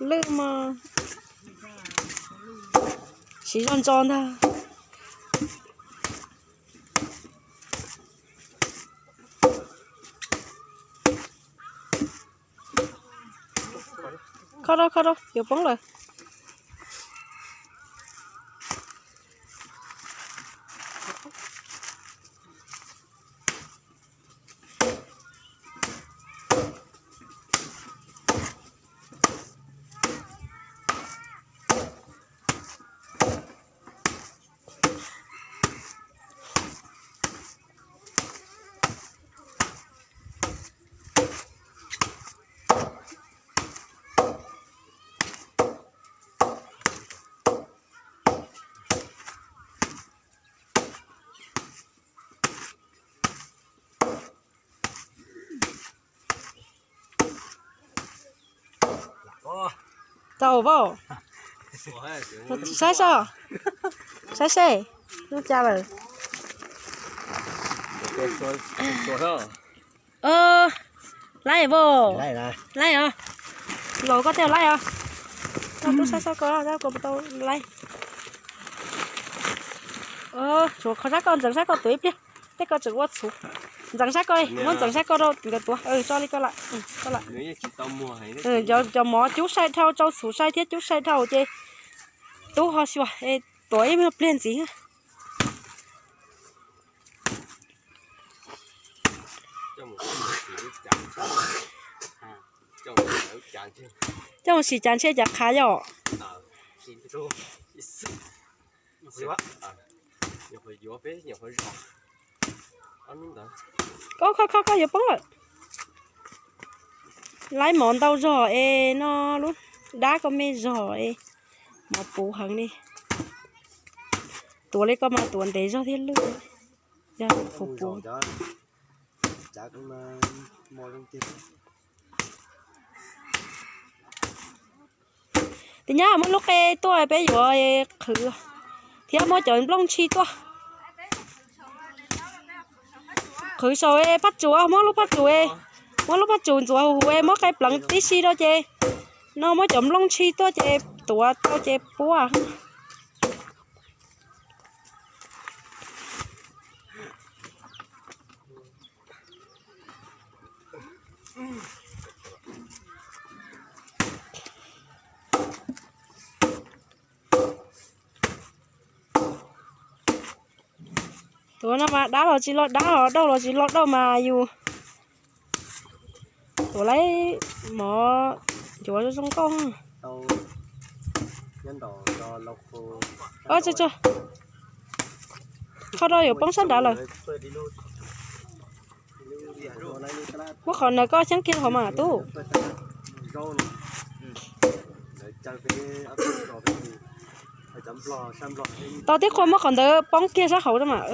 Lwj mas siv zog ntso ntag. Kho rau, kho rau, yuav poob lawm. Tau vauj. Saib saib, saib seb, nub cas lawm. Laib vauj. Laib os. Laus koj tej laib os. Koj tub saib saib koj, koj puas tau laib. Tshuav qhov sab koj, ntxeev sab koj tuav ib pliag, tej koj tseem ua txhuv. Ntxeev sab koj, muab ntxeev sab koj rau nkawd tuav, tso li koj lam, koj lam. Cov mov cub sai dhau, tsau txhuv sai thiab cub sai dhau ces tub ho xyuas, tuav ib pliag ntxiv. Coj mus sim cas ntshe cas qhav yom. Koj, koj, koj, koj yuav poob lawm. Laib mov ntau zog es no lub dab koj me zog es mov puv heev li. Tuav li koj mas tuav ntev zog thiab lwj. Yog puv puv. Tis nyab muab lub qe tuaj peb yuav qhwv thiab muab cov nplooj ntshis tuaj. Qhwv saum phaj tsum, muab lub phaj tsum, muab lub phaj tsum ntxuav huv huv, muab qe pleev tib si rau ces no muab cov nplooj ntshis tuaj ces tuav tau ces puab. Tuav no mas dab los tsis los dab, ho dauj los tsis los dauj mas yus tuav laib mov ncuav zoo zoo nkauj. Kho rau yuav poob sab nrad lawm. Muab qhov ntawd koj xyeeb kiag hauv mas tub. Tau tib qho muab qhov ntawd poob kiag sab hauv mas.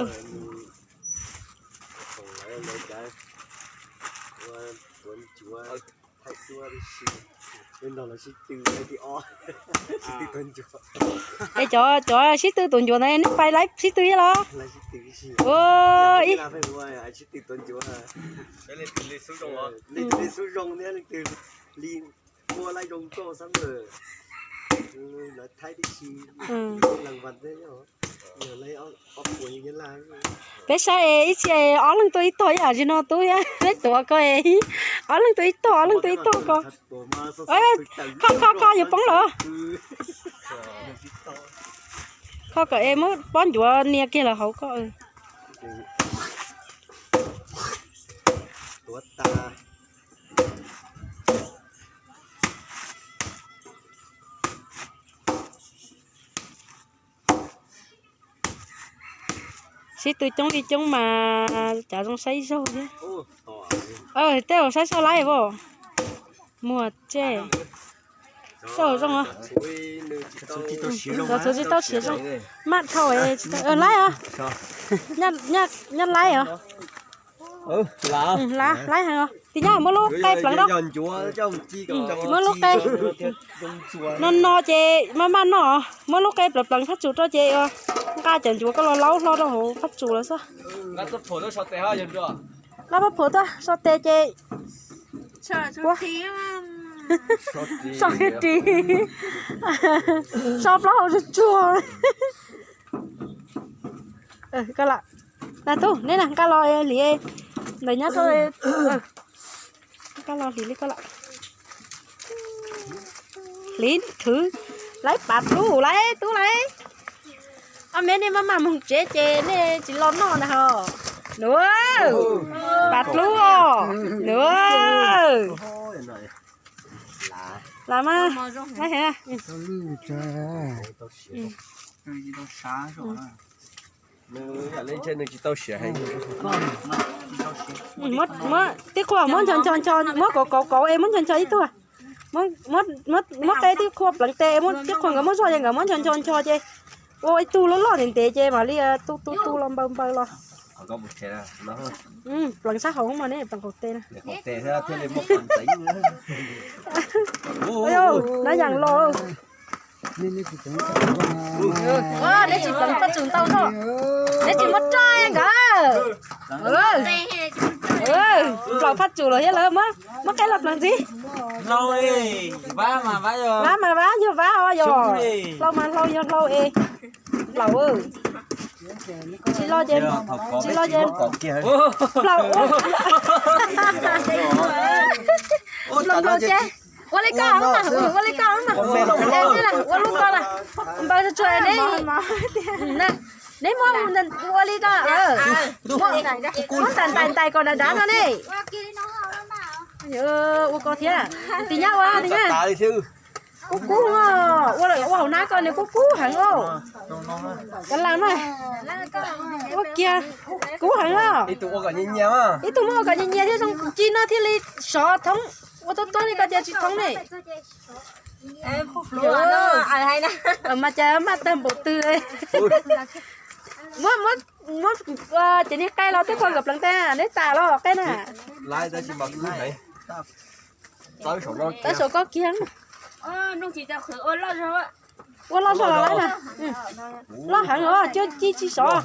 Es cov, cov sib tw tuav ncuav ntawd nej pais laib sib tw ib los? Ua ib Peb saib es ib txhia es ob leeg tuaj ib tog ib yam, tsis no tub thiab peb tuav ko es ob leeg tuaj ib tog, ob leeg tuaj ib tog ko. Kho, kho, kho, yuav poob lawm. Kho kom es muab pob ncuav nias kiag lawm hauv ko. Sib tw coob li coob mas cav zoo saib zaug thiab. Tej zaum saib soj laib as. Muag tsej. Tej zaum zoo os. Cov txhuv tsis tau siav zoo, maj dhau. Laib os. Nyob laib os. Laib heev os. Tis nyab muab lub qe pleev rau. Muab lub qe no no ces maj maj noj. Muab lub qe pleev pleev phab tsum rau ces nqa cov ncuav koj los laub hlo rau hauv phab tsum lawm xwb. Laj pab phuv tuaj so tes ces so ris, so plaub hau tsuag tsuag. Koj lam, na tub, neb na nqa los hliv ntawm nyob rau, nqa los hliv li koj lam. Hliv khwv, laib pav dlub laib tub laib. Ob me nej maj mam moog tsev ces nej tsis los noj na ho. Nws, pav dlub os. Nws, lam mas, tib qhua muab ncho ncho ncho, muab kauv kauv kauv es muab ncho ncho ib tug. Muab qe tib qhua pleev tes, muab tib qhua nkawd muab zog ces nkawd muab ncho ncho ncho ces ua ib tug loj loj ntev ntev ces mam li tu tu tu los npaws npaws los. Pleev sab hauv mas ne, pleev qaum tes na. Nab yas los. Neb tsis pleev Phaj Tsum ntau nrho. Neb tsis muab roj nkawd. Pleev Phaj Tsum los thiab lawm, muab qe los pleev ntxiv. Vab mas vab, yog vab os yog. Hlau mas hlau yog hlau es. Plaum, tsis los ces, tsis los ces plaum. Plaum ces ua li koj mas, ua li koj mas. Ua lub koj lawm, npaws tsuag tsuag neb. Neb muab ua li koj, muab ntais ntais kom dav dav no ne. Ua koj thiab, tis nyab ua tis nyab. Kub kub, ua hauv nab ko nws kub kub heev os. Kav lam na, ua kiag kub heev os. Ib tug muab ua kom nyias nyias thiab zoo ci no thiaj li sov thoob. Ua tuab tuab li ko ces tsis thoob ne. Mas cas maj tag npaum twg. Muab, muab, muab ces niag qe los twb qhua nkawd pleev tas, neb tas los qe na. Tawb saum koj kiag. Ua loj zog los lawm na. Loj heev os, cuaj ci tsis sov.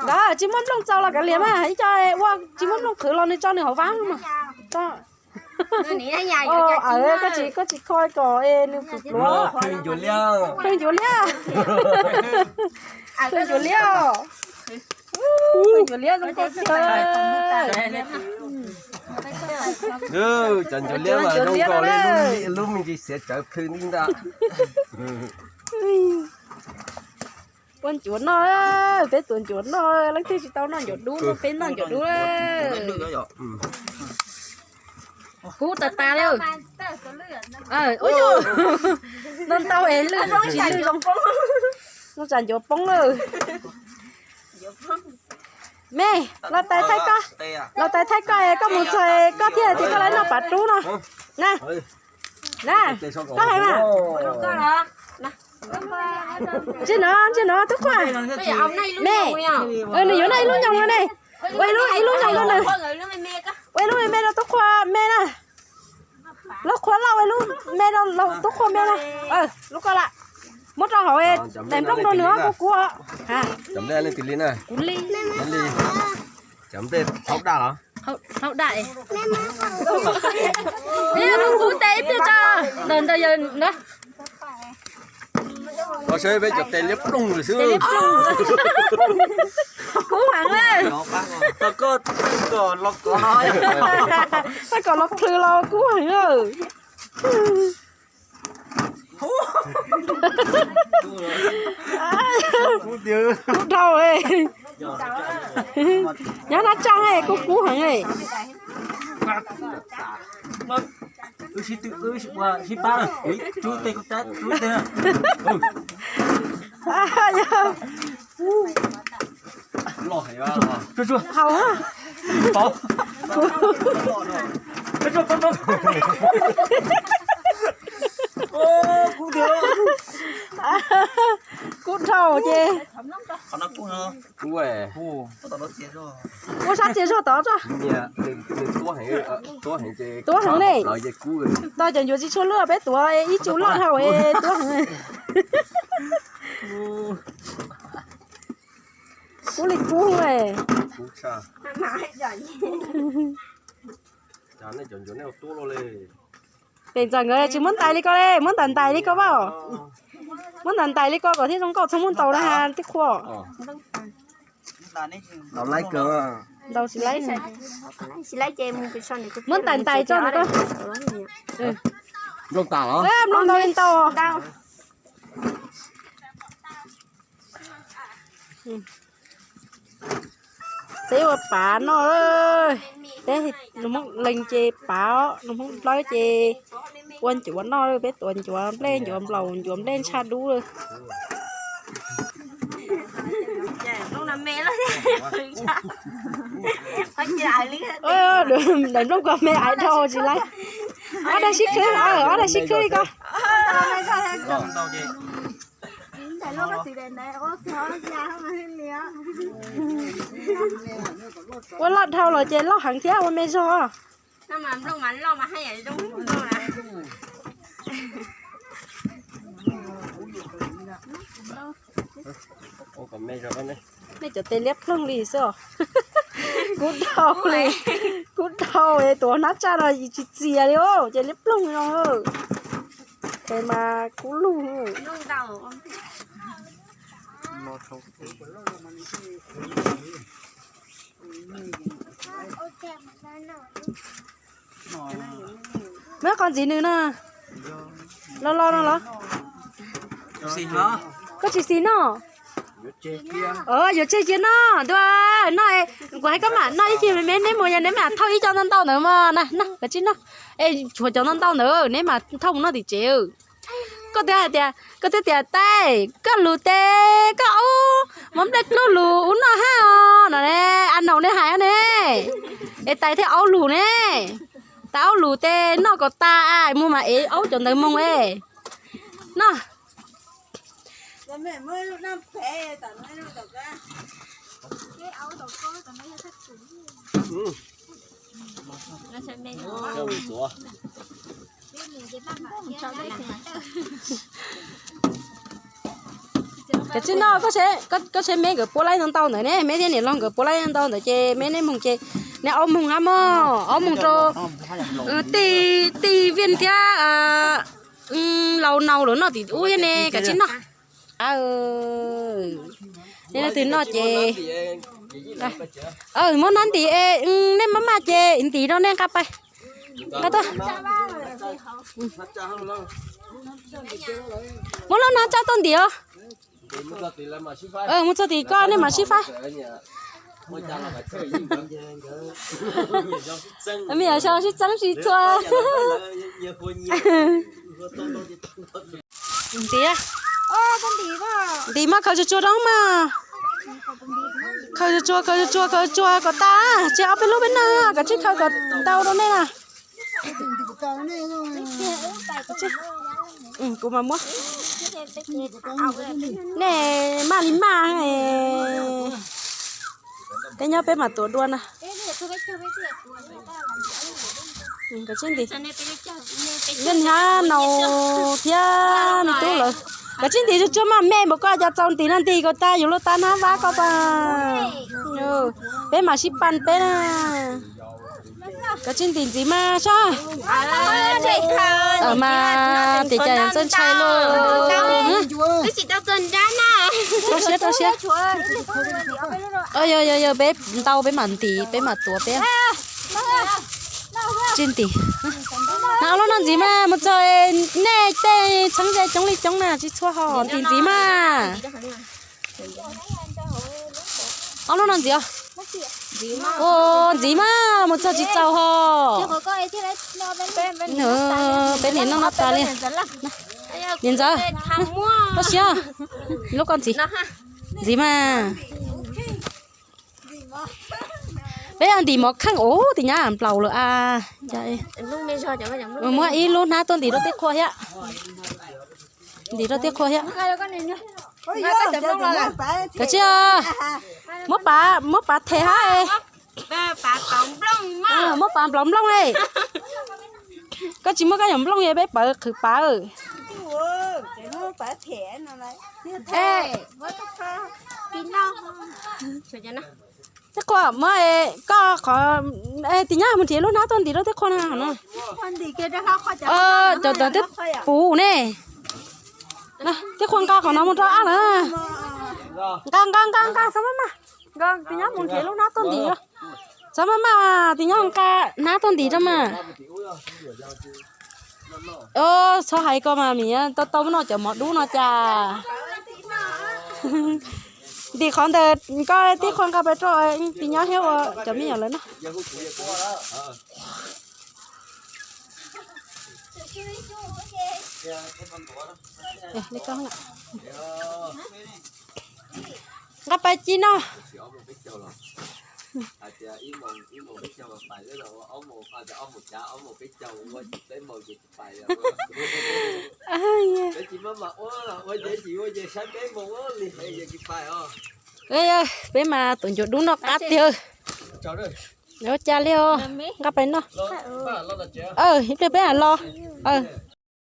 Nkawd tsis muaj nplooj txaus los kav liam mas, ib co ua tsis muaj nplooj qhwv los nws tso nws hauv vab mas. Koj tsis, koj tsis kho kom nws pluav. Plhws ncuav liab. Plhws ncuav liab. Plhws ncuav liab zoo nkauj tiag. Cov ncuav liab mas zoo nkaus li lub me ntsis xiav tsawv plhws li ntag. Ua ncuav noj, peb tuav ncuav noj, leej twg tsis tau noj ncuav dub no peb noj ncuav dub. Kub tas tas li. Ua, no ntau es lwj tsis lwj zoo. No tsam ncuav poob lawm. Me, los tais thaij koj, los tais thaij koj es koj mus txog koj thiaj tias koj lawv noj pav dub no. Na, na, koj hais mas. Ntsej no, ntsej no tub qhuav. Me, nws yuav noj ib lub nyoog no ne. Ua ib lub, ib lub nyoog no nws. Ua ib lub me me rau tub qhuav me na. Lub qhuav loj ua ib lub me rau tub qhuav me na. Lub ko lam. Muab rau hauv daim nplooj rau nws kuv kuv. Kuv li. Cov nplej thaub daj los? Thaub daj. Kuv tes ib pliag tso. Ntawm ntawd yog na. Koj saib peb cov tes liab ploog lawm xwb. Kub heev na. Koj los plhws los kub heev na. Kub dhau. Nyob nab tsaa kuj kub heev. Haus. Kub dhau ces. Kub sab txias zog tod tso. Tuab heev ne. Tau cov ncuav tsis tshua luaj peb tuav ib tsu loj dhau tuab heev. Kub li kub. Pem ntxawm nkawd tsis muab ntais li ko li, muab ntais ntais li ko pab. Muab ntais ntais li ko kom thiaj zoo nkauj txhob muab ntaus na has tib qhua. Ntaus tsis laib. Muab ntais ntais tso ntawm ko. Mloog ntaus li ntau. Peb ua pav noj, peb nus Hmoob Lees ces pav, nus Hmoob Dlawb ces ua ncuav noj, peb tuav ncuav nplej, ncuav nplaum, ncuav nplej ntshaj dub lawm. Daim nplooj ko me aiv dhau tsis laib. Ob dag sib khwb, ob dag sib khwb li ko. Ua loj dhau los ces loj heev thiab ua me zog. Nej cov tes liab ploog li xwb os. Kub dhau li, kub dhau es tuav hnab tsaj no tsis txias li os, ces liab ploog no. Tes mas kub lug. Muab qos ntxiv nws no. Los los no los. Koj tsis xis noj? Yuav tseg cia noj, ntuj, noj, kuv hais koj mam noj ib ceg me me, neb mus yog neb mam thauj ib co ntau ntau ntawd mas na, koj tsis noj. Es tshuav cov ntau ntau ntawd neb mam thauj mus noj tim tsev. Koj twb hais tias, koj twb tias tais, koj lus tes, koj aub, muab nplej dlub lus ub noj hab os no ne, a naus ne hais ne. Es tais thiaj aub lus ne. Tais aub lus tes noj kom tas mus mam ev aub cov ntawd mus e. Noj. Kav tsij noj, koj saib me nkawd puab laib ntau ntau ntawd ne, me thiab niam laus nkawd puab laib ntau ntawd ces me neb moog ces neb aub moog hab mog, aub moog rau tij Viaj thiab laus naus lawv noj tim ub thiab ne, kav tsij noj. Nej leej twg noj ces muab hnab ntim es nej maj maj ces ntim rau nej nqa pais. Nqa tuaj. Muab lub hnab tsaj tuaj ntim os. Mus txog tim koj nej mam sib faib. Me nyuam yaus sib txeeb sib txhua. Ntim, ntim mas khaws tsuag tsuag rau mas. Khaws tsuag tsuag, khaws tsuag tsuag, khaws tsuag kom tas, tseg ob peb lub peb noj, kav tsij khaws kom ntau rau nej na. Kuv mas muab. Nej maj li maj, peb nyob peb mam tuav dua na. Kav tsij ntim. Yeej hab naus thiab me tub lawv. Kav tsij ntim tsuag tsuag mas me npaum koj cas txaus ntim no ntim kom tas yus lub tab hnab vab koj tas. Peb mam sib pab peb na. Kav tsij ntim ntxiv mas sab. Mas tias cas txawj ntshai lauj. Rau siab rau siab. Yog yog yog peb ntau peb mam ntim peb mam tuav peb. Tsij ntim. Hnab ob lub no ntxiv mas mus txog nej tej txheeb ze coob li coob na tsis txhua ho ntim ntxiv mas. Ob lub no ntxiv. Ua ntxiv mas mus txog tsis txaus ho. Peb niam noj noj tas li. Niam ntxawm, rau siab. Lub koj ntxiv. Ntxiv mas. Peb ntim mov kheej ub tim nyab nplaum lawm a. Muab ib lub hnab tuaj ntim rau tej qhua thiab. Ntim rau tej qhua thiab. Kav tsij, muab pav, muab pav them hab. Muab pav nplaum nplooj li. Koj tsis muab koj nyuam nplooj es peb pawv qhwv pav. Tij Qhua, muab koj qhov, Tis Nyob mus nrhiav lub hnab tuaj ntim rau Tij Qhua na no. Cov tawm tib puv ne. Tij Qhua nqa qhov no mus rau ab lawm. Nqa nqa nqa nqa, txhob maj maj. Nqa Tis Nyob mus nrhiav lub hnab tuaj ntim. Txhob maj maj, Tis Nyob nqa hnab tuaj ntim rau mas. Txhob hais koj mas, Miv, tau tau no cov mov dub no cas. Ntim qhov ntawd koj, Tij Qhua nqa pais rau Tis Nyob thiab ua cov me nyuam lawv noj. Nqa pais ci no. Peb mas tus ncuav dub noj qab tiag. Ua cas li os, nqa pais noj. Ib pliag peb los.